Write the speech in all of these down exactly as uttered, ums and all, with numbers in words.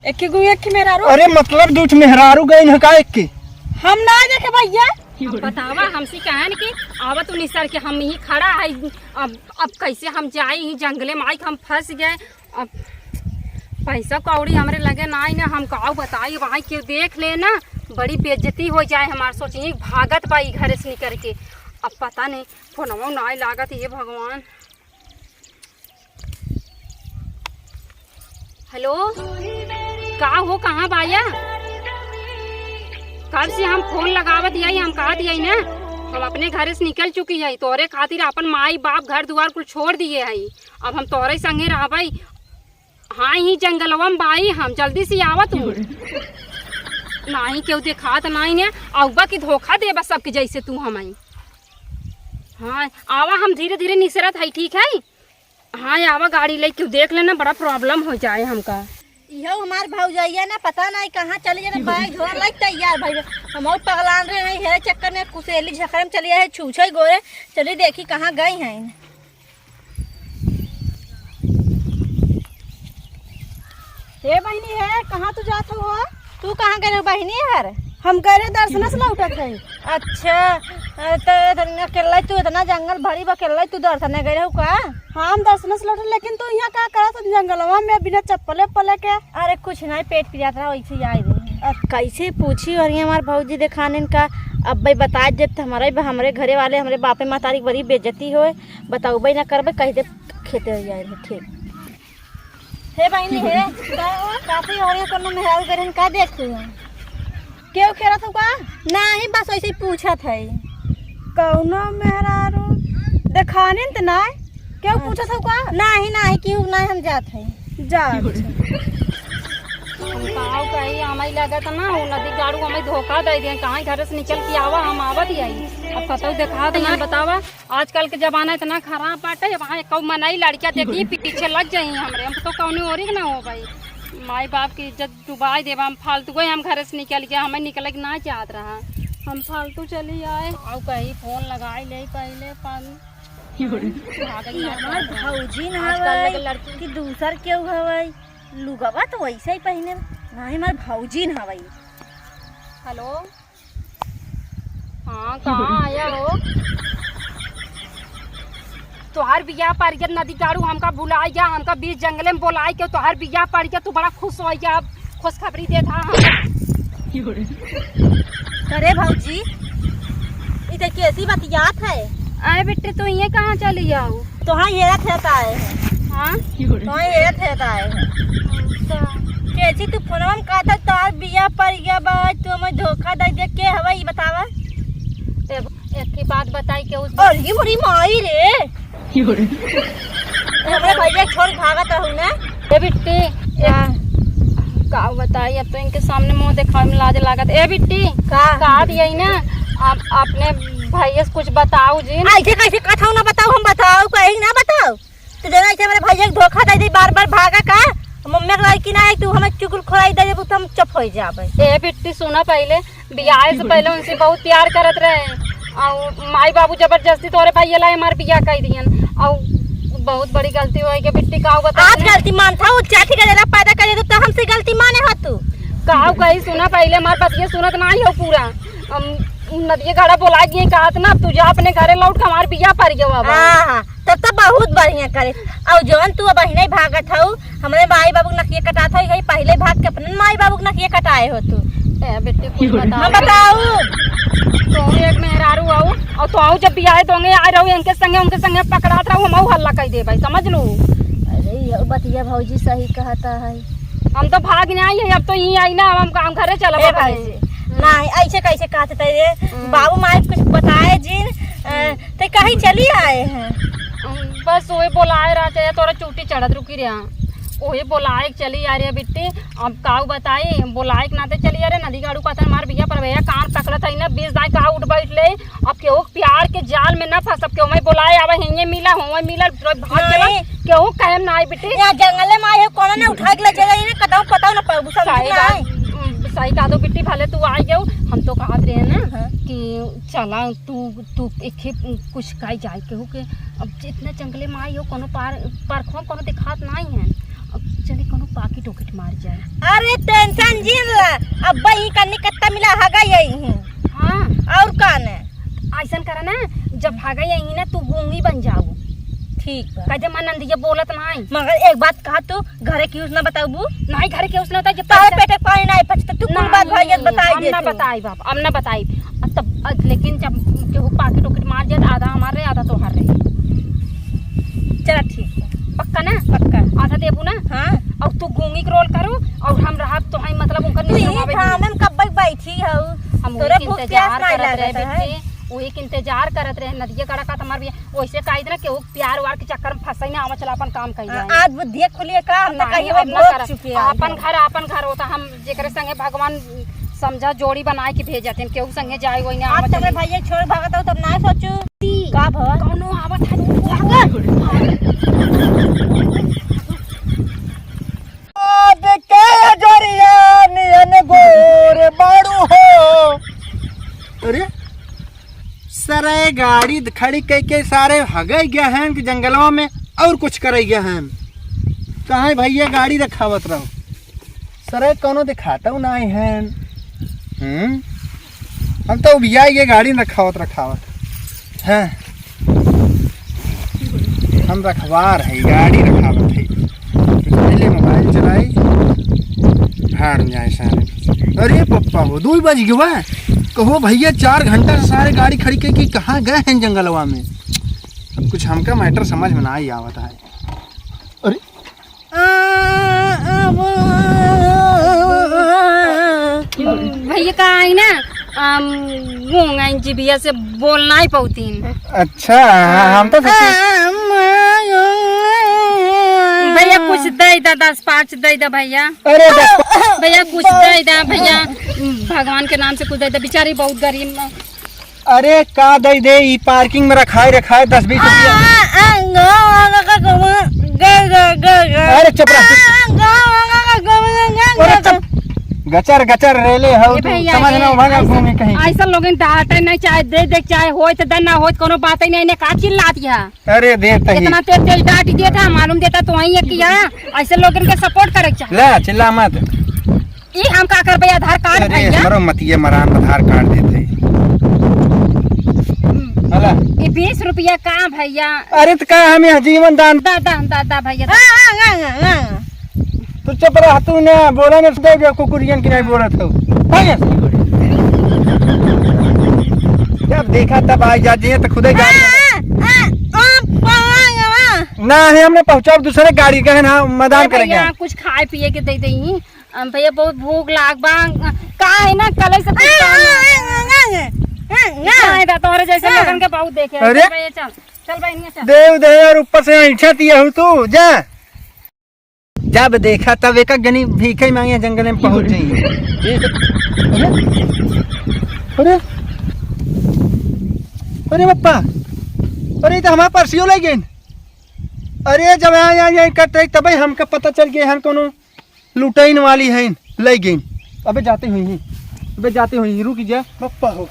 एक गो एक मेहरारू। अरे मतलब दू ठे मेहरारू गइन ह का एक के? हम ना देखे भैया। अब बतावा, हमसे कहन कि आवा तू निसर के, हम यहीं खड़ा है। अब, अब कैसे हम जाई ही जंगले में, आई हम फंस गए। अब पैसा कौड़ी हमरे लगे नाई ना, हम काऊ बताई, वहाँ केहू देख ले ना, बड़ी बेइज्जती हो जाए हमार। सोची भागत बा ई घरे से निकर के। अब पता नहीं, फोनवा नाई लागत, ये भगवान। हेलो, का हो, कहाँ बाया? कब से हम फोन लगावत यही, हम कहत यही ना, हम अपने घरे से निकल चुकी है, तोरे खातिर अपन माई बाप घर दुआर कुल छोड़ दिए है। अब हम तोरे संगे रहबई। हाँ, ही जंगलवा में बाई, हम जल्दी से आवा तू। नाही केहू देखात नाही ने, अउबा की धोखा देबा सबके जैसे तू हमई। हाँ, आवा, हम धीरे धीरे निसरत है, ठीक है? हाँ, आवा, गाड़ी ले, केहू देख लेना, बड़ा problem हो जाए हमका। इहो हमार भौजैया ना, पता नहीं कहाँ चली जाने, बैग झोला लाइके तैयार भइल। हम और पगलान रहे हैं, हेरे चक्कर में कुसेली झकरे में चली आए, छूछे गोरे, चली देखी कहाँ गई हैं। हे बहिनी हे, कहाँ तू जात हो? तू कहाँ गए रहो बहिनी हर? हम गए रहे दर्शन से लौटत है। अच्छा, अ, तो इतना अकेला तू, इतना जंगल भरी बा, अकेला तू दर्शन गए रहो का? हाँ, हम दर्शन से लौटे, लेकिन तू यहाँ का करत हो जंगलवा में बिना चप्पले पले के? अरे कुछ नहीं, पेट पिरात रहा, वैसे ही आए रहे। अब कैसे पूछी और ये हमार भौजी देखानेन का, अब भाई बता देब तो हमारा ही, हमरे घरे वाले, हमरे बापे महतारी के बड़ी बेइज्जती होए, बताउबे ना करबे, कह दे खेते जाए रहे, ठीक। हे बहिनी हे, का, काफी और ये कोनो मेहरारू गरहन का देख तू? केहू खेलत हो का? नाही, बस वैसे ही पूछत है। कौनो मेहरारू देखानिन त नाही? केहू पूछत हो का? नाही, नाही, केहू नाही, हम जात है। जा, अच्छा। हम काऊ कही, हमारी लागत ना, वो नदी गाड़ू हमें धोखा दे दिए, कहाँ घर से निकल के आवा, हम आवत ही आई। अब कतौ देखा दे, बतावा। आजकल के जमाना इतना खराब बाटे, वहाँ एक मनई लड़किया देखी पीछे लग जाई हमरे, हम तो कौनो ओरी के ना हो भाई। माई बाप की इज्जत डुबाई देबा, हम फालतू गए, हम घर से निकल गया, हमें निकले के ना चाहत रहा, हम फालतू चली आए। आऊ कहीं फोन लगाई ले पहले पानी। भागल ना हमार पड़त रहा। भौजी ना आजकल हवाई लगे लड़की कि दूसर केहू हवाई, लुगवा तो वैसे ही पहने, ना ही हमार भौजी ना हवाई। हेलो। हाँ, कहाँ आया हो? तोहार बियाह पड़ गया, नदी गाड़ू हमका भुलाई गया, हमका बीच जंगले में बोलाई के तोहार बियाह पड़ गया, तू बड़ा खुश हो गया, अब खुशखबरी देत हा हम। अरे भौजी, ई तो कैसी बतियात है? अरे बिट्टी, तू ये कहाँ चली जाऊ? तोहार हेरत हेरत आए हैं। हाँ? तोहार हेरत हेरत आए हैं। अच्छा। कैसी तू फोनवा में कहता तोहार बियाह पड़ गया बा, तू हमें धोखा दे दे, के हवा ई बतावा? ए, एक ही बात बताई के उस अरे मोरी माई रे। हमरे भैया छोड़ भागत रहू ना। ए बिट्टी, ए, का? का बताई, अब तो इनके सामने मुंह देखावे में लाज लागत। ए बिट्टी, का? कहा दिया ही ना, आप अपने भैया से कुछ बताऊ जी। ऐसे कैसे कथाऊ ना बताऊ, हम बताऊ कहीं ना बताऊ। तू जना ऐसे हमरे भैया के धोखा दे दे, बार बार भागा का? मम्मी के लड़की ना है, तू हमें चुगलखोराई दे देबू, तो हम चुप हो जाबे। ए बिट्टी, सुना पहले, बियाह से पहले उनसे बहुत प्यार करत रहे, और माई बाबू जबरदस्ती तोरे भैया ला हमार बियाह कर दियन, और बहुत बड़ी गलती हो गई बिट्टी, का बता आज गलती मानत हो, चाची का जरा पैदा कर दे तो हमसे गलती माने हो तू। का कही, सुना पहले, हमार बतिया सुनत ना हो पूरा। हम नदिया गाड़ा बोला गए, कहत ना, "तू जा अपने घरे लौट के, हमार बियाह पड़ गया बाबा।" हाँ, हाँ, तब तो बहुत बढ़िया करे। और जौन तू अब अहिने भागत हऊ, हमरे माई बाबू नकिया कटात हई, यही पहले भाग के अपने माई बाबू के नकिया कटाए हो तू। ए बेटी, कुछ बताओ। हम बताऊ। तू एक मेहरारू आऊ, और तू आऊ जब बियाहे दोंगे आए रहू, इनके संगे, उनके संगे पकड़ात रहू, हम आऊ हल्ला कर देबै, समझ लू। अरे, ये बतिया भौजी सही कहता है। हम तो भाग नहीं आई है, अब तो यहीं आई ना, हम काम घरे चलब ए अपने। भाई जी, हम्म। नहीं, ऐसे कैसे कहते थे रे? हम्म। बाबू माई कुछ बताए जिन, अ, हम्म। ते कहीं चली आए हैं? हम्म, बस वही बोलाए रहा, चाहे तोरा चूटी चढ़त रुकी रहा। वही बोलाए के चली आ रही है बिट्टी। अब काऊ बताई, बोलाए के नाते चली आ रहे, नदी गाड़ू कहते हमार बिया पर भैया कान पकड़त है ना, बीस दाई कहा उठ बैठ ले। अब केहू प्यार के जाल में ना फंसब, केहू मैं बोलाए आवे, हिये मिला, हुए मिला, तो भाग चला। नहीं। केहू कहे में ना आई बिट्टी। यहाँ जंगले में आए हो, कोनो ने उठा के ले चले, इन्हें कतहु पता ना पाबू, समझ सही ना बात, आए। उम, सही कहा दो बिट्टी, भले तू आ गयो, हम तो कहत रहे ना हाँ। कि चला तू, तू एक ही कुछ काई जाए केहू के। अब जितना जंगले में आई हो, कोनो पार, पार्क हो, कोनो दिखात नहीं है। अब चली कोनो पाकिट उकिट मार जाए। अरे tension जिन ला, अब्बा ही कन्नी कत्ता मिला हगा यही है। हाँ। और कौन है? ऐसन करा ना, जब हगा यही ना तू गूंगी बन जाओ। ठीक बा। कहे मन नंदिया बोलत नाई। मगर एक बात कहा तू, घरे केहू से ना बताबू? नाई, घरे केहू से ना बताई, जब तोहरे तक पेटे पानी नाई पचता, तू कुल बात नाई, भाई के बताई हम ना देतू। बताई बाप, अब ना बताई। अब तब, अब लेकिन जब केहू पाकिट उकिट मार जाए, तो आधा हमार रहे, आधा तोहार रहे। चला ठीक है। पक्का ना? पक्का। आधा देबू ना? हाँ। और तू गूंगी के role करू, और हम रहब तो हई, मतलब, उनकर तू यही नियम आवे। थामे में कब्बे बैठी हऊ। हम तोरे वही के भूख प्यास इंतजार नाई करत रहे लागत है। बिट्टी, वही के इंतजार करत रहे, नदिया गड़ा का तुम्हार भी वैसे कह देना, केहू प्यार व्यार के चक्कर में फंसई ना, आवा चला अपन काम कइल आ-, जाए। आज बुद्धिया खुलिए का, हम तो नाहीं, कहिए हम ना भोग करब। चुके हैं। आपन घर, आपन घर होता, हम जेकरे संगे भगवान समझा जोड़ी बनाए के भेजत हैं, केहू संगे जाए वही ना आज आवा तो चली। भैया छोड़ भागत हो, तब ना सोचू। का भवा? कौनो आवत है। आज के जोरिया नियन गोर बाड़ू हो। अरे, सरे गाड़ी खड़ी कइ के सारे हगे गया हैं कि जंगलवा में और कुछ करे गया हैं। कहाँ भैया गाड़ी रखावत रहो, सरे कौनो दिखाता हूँ ना है। हम्म, हम तो उबिया ये गाड़ी रखावत रखावत हैं। हम रखवार है, गाड़ी रखावत है। तो पहले मोबाइल चलाई, भाड़ में जाए सारे। अरे पप्पा हो, दो ही बज गए बा। कहो भैया, चार घंटा से सारे गाड़ी खड़ी कइ के कहाँ गए हैं जंगलवा में? अब कुछ हमका matter समझ में ना ही आवत है। अरे भैया का आई ना, अम, गूंग आई, जिभिया से बोल नाई पौतीन। अच्छा, हम तो सोचे भैया कुछ दे दा, दस पाँच दे दा भैया। अरे दस भैया कुछ दे दा भैया, भगवान के नाम से कुछ दे दा, बेचारी बहुत गरीब। अरे का दई दे, ई parking में रखाए, रखाए दस बीस रुपया। अरे चुप रह। अरे चुप। गचर, गचर रेले हऊ ए तू, भैया, समझ ए, ना, भागा ऐसा, घूमे कहीं। ऐसा लोगन डांटे नहीं, चाहे दे दे, चाहे होय तो दे, ना होय तो कोनो बात ही नहीं, इन्हें का चिल्लात है? अरे दे तही। इतना तेज तेज डांट देता, मालूम देता तो वही है कि यहाँ ऐसे लोगन के support करे के चाही। ले, चिल्ला मत। ई हम का करबे आधार कार्ड अरे, भैया? हमरो मतिये मरान आधार कार्ड देते। हम्म। हला। ई बीस रुपया का भैया? अरे, त का हम यहाँ जीवन दान दा, दा, दा, दा भैया, दा। हाँ, हाँ, हाँ, हाँ, हाँ। तू चुप रह, तू ना बोला ना, दे दे कुकुरियन की नहीं बोलत हो। हाँ, yes। जब देखा तब आ जा, जे तो खुदे गाड़ी। हाँ, हाँ, हाँ, हाँ, हाँ। ना है, हमने पहुँचा, अब दूसरे गाड़ी का है ना, मैदान ए करेंगे। भैया, कुछ खाए पिए के दे दे। अम, भैया, बहुत भूख लाग बा। का है ना, कल से कुछ काम है। ना है दा, तोहरे जैसे हाँ। लोगन के बहुत देखे हैं। अरे? चल भैया, चल। चल बहनिया, चल। देव दे और ऊपर से ऐंठा दिया हूँ तू, जा। जब देखा तब एक एक जनी भीखे मांगे जंगल में पहुंच जाइए। अरे, अरे, अरे पप्पा, अरे, ई तो हमार परसियो ले गए। अरे, जब यहाँ, यहाँ, यहाँ करते रही, तबे हमका पता चल गया, यहाँ कोनो लुटैन वाली है, ले गई। अबे जाते हुई ही, अबे जाते हुई ही, रुक जा। पप्पा हो,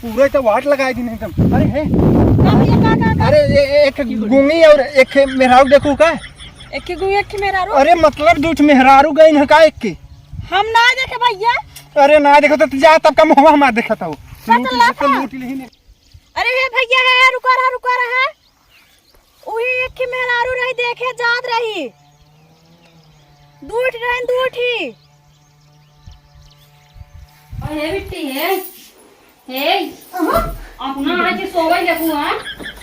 पूरा तो वाट लगाए दिन एकदम। अरे है। का भैया, का, का, का? अरे ए-, एक गूंगी और एक मेहरारू देखू का? एक ही गूंगी, एक ही मेहरारू? अरे मतलब दू ठे मेहरारू गई है का एक के? हम ना देखे भैया। अरे ना देखो तो जा तब का मुहवा हमार देखत हो। चल, चल, लूट ला। लूट ली ने। अरे हे भैया, हे, रुका रहा, रुका रहा। उही एक ही मेहरारू रही, देखे जात रही। दूठ रहे, दूठी। अरे बिट्टी, हे, हे, अहाँ? अपना आज सोवई देखू, हाँ?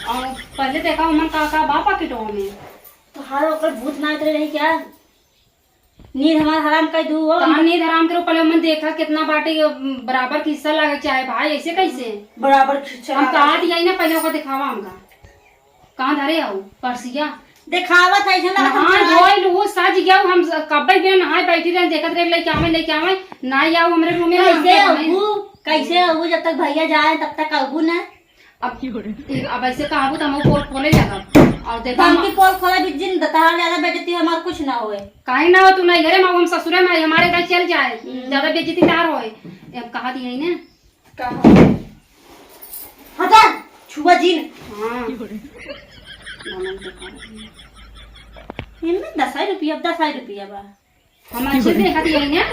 और पहले देखा हमन का, का बा पाकिटवा में। तोहार ओकर भूत ना उतरे रही क्या? नींद हमार हराम कर दू हो। कहाँ नींद हराम करो? पहले हमन देखा कितना बाटे, ये बराबर के हिस्सा लागे के चाहे भाई, ऐसे कैसे? बराबर के हिस्सा हम लागे। कहा दिया ही ना, पहले ओका दिखावा हमका। कहाँ धरे आओ? परसिया। देखावत है, ऐसे लगत नहा है। धोए लू, सज गया, हम स-, कब्बे बिना नहाए बैठी रहे, देखत रहे, लेके आवे, लेके आवे, ना आओ हमरे रूम में, ना कैसे हमरे रूम में। अबू? कैसे अबू? जब तक भैया जाए, तब तक अबू ना। अब, अब ऐसे कहाबू तो हम पोल खोले लगब। और देखा धमकी हम पोल खोले भी जिन, तहार ज्यादा बेइज्जती हमार कुछ ना होए। काहे ना हो, तू नहीं घरे में, हम ससुरे में, हमारे घर चल जाए, हम्म। ज्यादा बेइज्जती तार होए। अब कहा दिया ही ना। का हो? हटा, छुआ जिन। हाँ। इनमें दस ही रुपया, दस ही रुपया बा। हम अच्छे से देखत ही ना।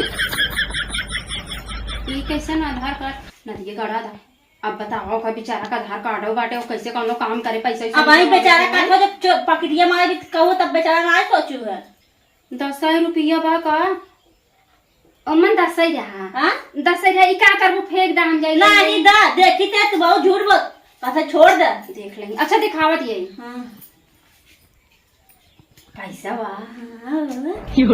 ई कैसे ना आधार कार्ड, ना दिए गड़ा था। अब बताओ, का बेचारा का आधार कार्डो बाटे, वो कैसे कौनो काम करे, पैसा वैसा अब आई कमावे बेचारा के का है। हो, जब चो-, पकड़िया मारे भी कहो, तब बेचारा ना सोचू है। दस ही रुपया बा का? ओमन दस ही रहा। हाँ? दस ही रहा, ई का करबू, फेंक दा हम जाई। नहीं दा, देखी ते तू बहुत झूठ बोल। अच्छा छोड़ दे। देख लेंगे। अच्छा दिखावत यही। हाँ। पैसा बा। हाँ।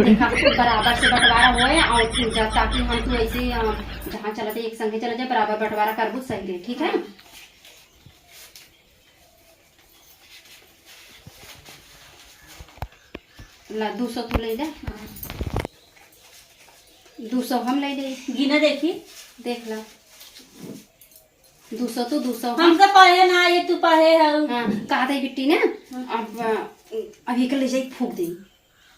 देखा, बराबर से बंटवारा होए और तू जा, ताकि हम तू ऐसे, अ, जहाँ चला जाए, एक संगे चला जाए, बराबर बंटवारा करबू, सही रहे, ठीक है? हाँ। ला, दो सौ तू ले ले। हाँ। दो सौ हम ले ले। गिना देखी। देख ला। दो सौ तो दो सौ। हमसे पढ़े ना, ये तू पढ़े है। हाँ, कहा था बिट्टी ने, हाँ। अब, अ, अभी के ले जाई फूक दे।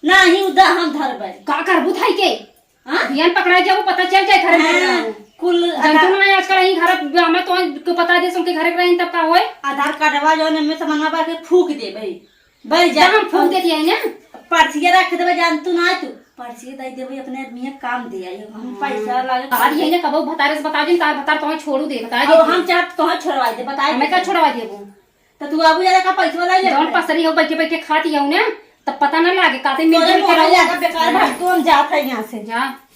नाही, उ दा हम धरबै। का करबू थाई के? हाँ? बिहान पकड़ा जाबू, पता चल जाए घर में हाँ, रहू। कुल जंतु आधार ना आजकल यही घर, हमें तो को पता दे, उनके घर के रही तब का होए? आधार कार्डवा जौन एमे से मंगाबा के फूक देबै। भाई जा, हम फूक देती है ना। पर्चिया रख देबै, जान तू ना तू। पर्चिया दे देबै, अपने आदमी के काम दे आई। हम हाँ। पैसा लागे। और यही ना कबो भतारे से बता दिन, तार भतार तोहे छोड़ू दे, बता अब दे। हम चाहत तोहे छोड़वा दे, बता हमें दे। का छोड़वा देबू? तो तू आबू जरा का पैसा लाई ले जौन पसरी हो बैठे बैठे खाती हो ना, तब पता ना लागे, काते मिल तोरे जुल के मोबाइल रहो। लगा बेकार भाग, तू हम जात है यहाँ से। जा।